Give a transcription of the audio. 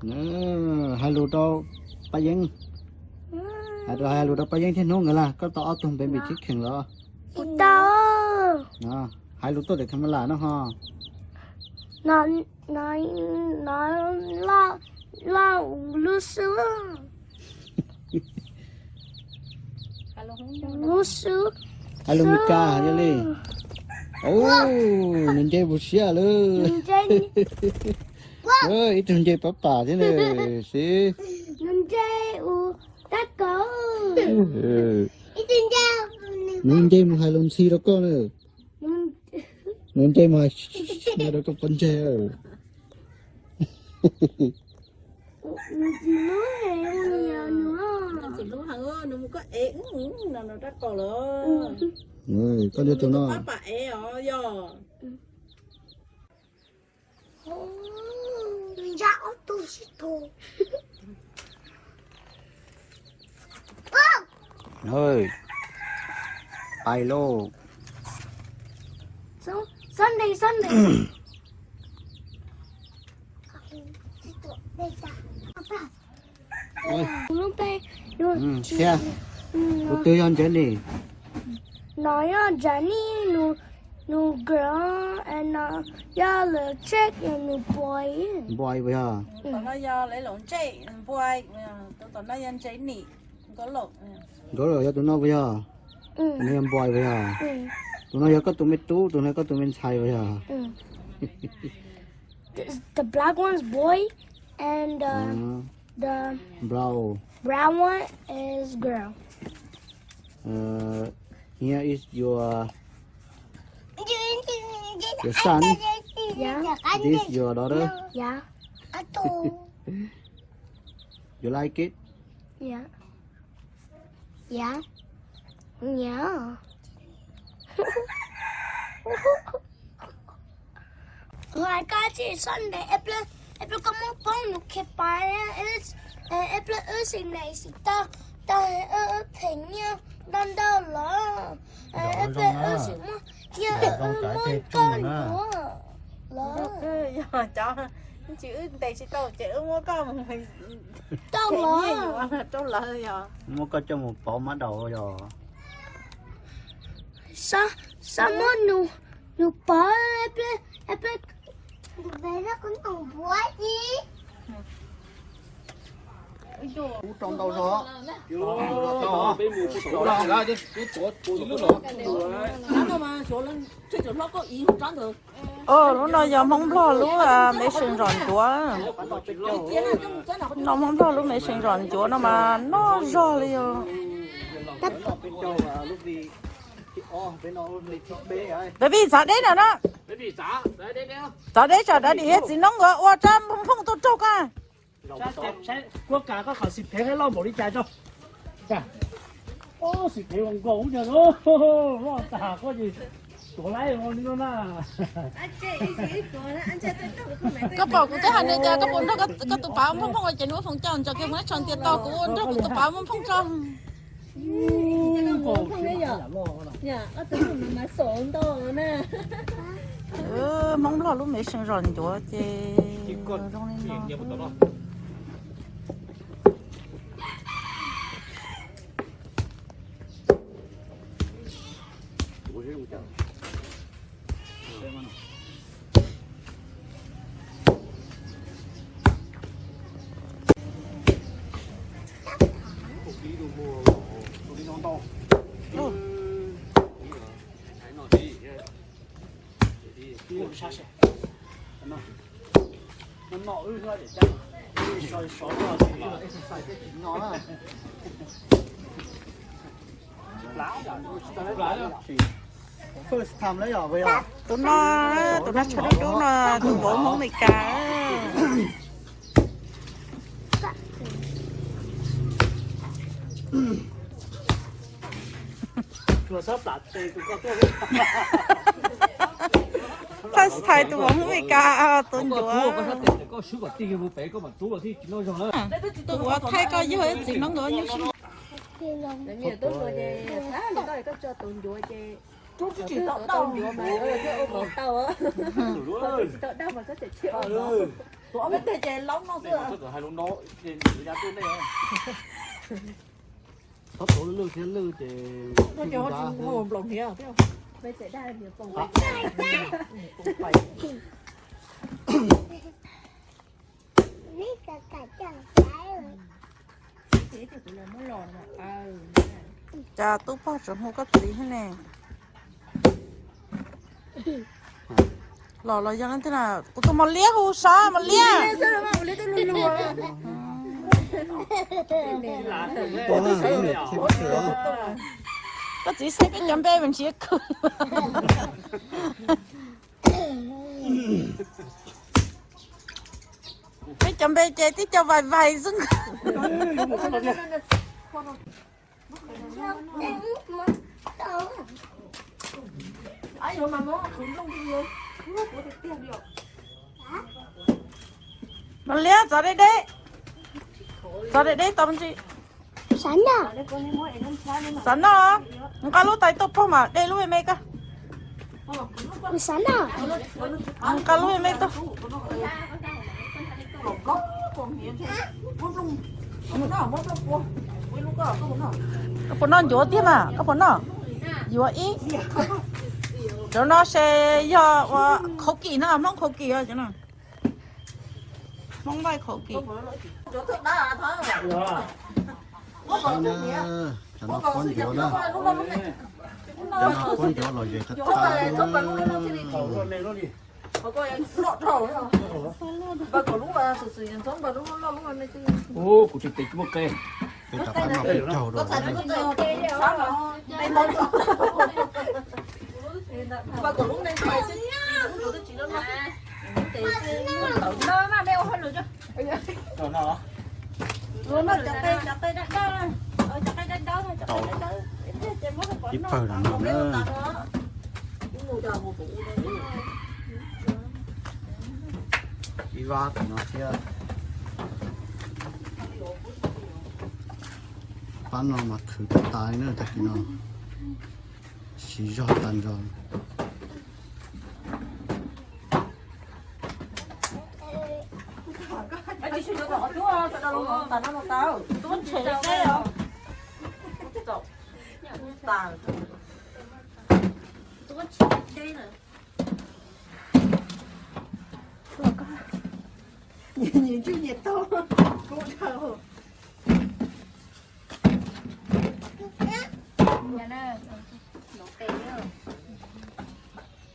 Hais lus rau Paj Yeeb. Hais lus rau Paj Yeeb thiab Hnub nkawd lawm, koj tau ob tug baby chicken los? Kuv tau. Hais lus tuaj tim camera no ho. No, no, no, loj, loj lub xwb. Lub xwb. Hais lus Meskas yog li. Nws nce mus siab lawm. Ib tug nce pab pam thiab na. Siv. Nws nce mus tab kaum. Nws nce mus hais lus ntxhi rau koj na. Nws nce mus hais rau koj pov ntseg. Nws txiv hlub heev, nws txiv hlub heev, nws mus koj ev no nws rab kaum los. Koj nyob tus no. Pab pam ev os yog. Nws ya ob tug sib tug. Pais lauj. Sunday, Sunday. Thiab, tus twg yog Jenny? No yog Jenny, nws, nws girl, and no yog lwm chick, nws boy. Boy puas yog? Tom no yog lwm chick, boy, tus tom no yog Jenny, girl. Girl yog tus no puas yog? Tus no yog boy puas yog? Tus no yog koj tus me tub, tus no yog koj tus me ntxhais puas yog? The, the black one's boy and the, the brown, brown one is girl. Uh, here is your, your son. Yeah. This your daughter. Yeah. You like it? Yeah. Yeah. Yeah. Hais koj tsis Sunday, eb pliag, eb pliag koj muab poob nws khiav pais, eb pliag wb sim neej sim tau, tau wb pheej nyiaj ntau ntau los, eb pliag wb sim muab, yog wb muab koj ncuav los. Yog cov tsis wb ntes tsis tau ces wb muab koj mus tau los, rau lawv yog. Muab koj coj mus pov mab daus yog. Xav, xav muab nws, nws pov, eb pliag, eb pliag. Ub, rau ntau zog. Lub no yog Hmoob Nplog lub, ah, me seem zom ncuav. No Hmoob Nplog lub me seem zom ncuav no mas noj zog li os. Baby, txav deb na no. Txav deb tsam dab dim thiab txiv noob nkawd ua rab nphooj tuaj raug koj. Koj pom kuv twb hais nws tias koj puas nrog koj tus pav nphooj nphooj ua ces nws ua foom coj ntsos kiag mus ib tso ntias tau kuv ua nrog kuv tus pav nphooj nphooj tso. Hmoob Nplog lub me seem zom ncuav ces zoo li no. Tus no, tus no tshav dub dub no, tus vauv Hmoob Meskas. First time tus vauv Hmoob Meskas tus ncuav. Tus uas thaij koj yog txiv noob nkawd nyuj sib. Tus ob peb teg ces laub no xwb. Txhob tuav lwj thiab lwj ces nplaum hniav. Cas tub pog tseem hu koj txiv thiab ne? Los los yog leej twg na? Kuv tus mos liab hu sab mos liab. Koj txiv saib peb cov npe mas ntshiab kawg. Peb cov npe ces tib co vais vais xwb. Mos liab, txov deb deb, txov deb deb tau me ntsis. Xav noj, nqa lub tais tuaj pog mas de lub me me koj. Xav noj, nqa lub me me tuaj. Koj puas noj ncuav tiag mas, koj puas noj? Yuav ib. Cov no ces yog ua khau kim no, Hmoob khau kim os cov no. Hmoob Vaj khau kim. Cov no pob ncuav na, cov no pob ncuav los yog qab tas. Kuv tes tes tsis muaj qe. Peb rov qab noj peb caug rau. Tau ib pawg no na. Ib vab tom no thiab. Pab no mas khwv tas tas li na, tag kis no siv zog tas zog. Nyias nyias ntswj nyias taug, kub dhau.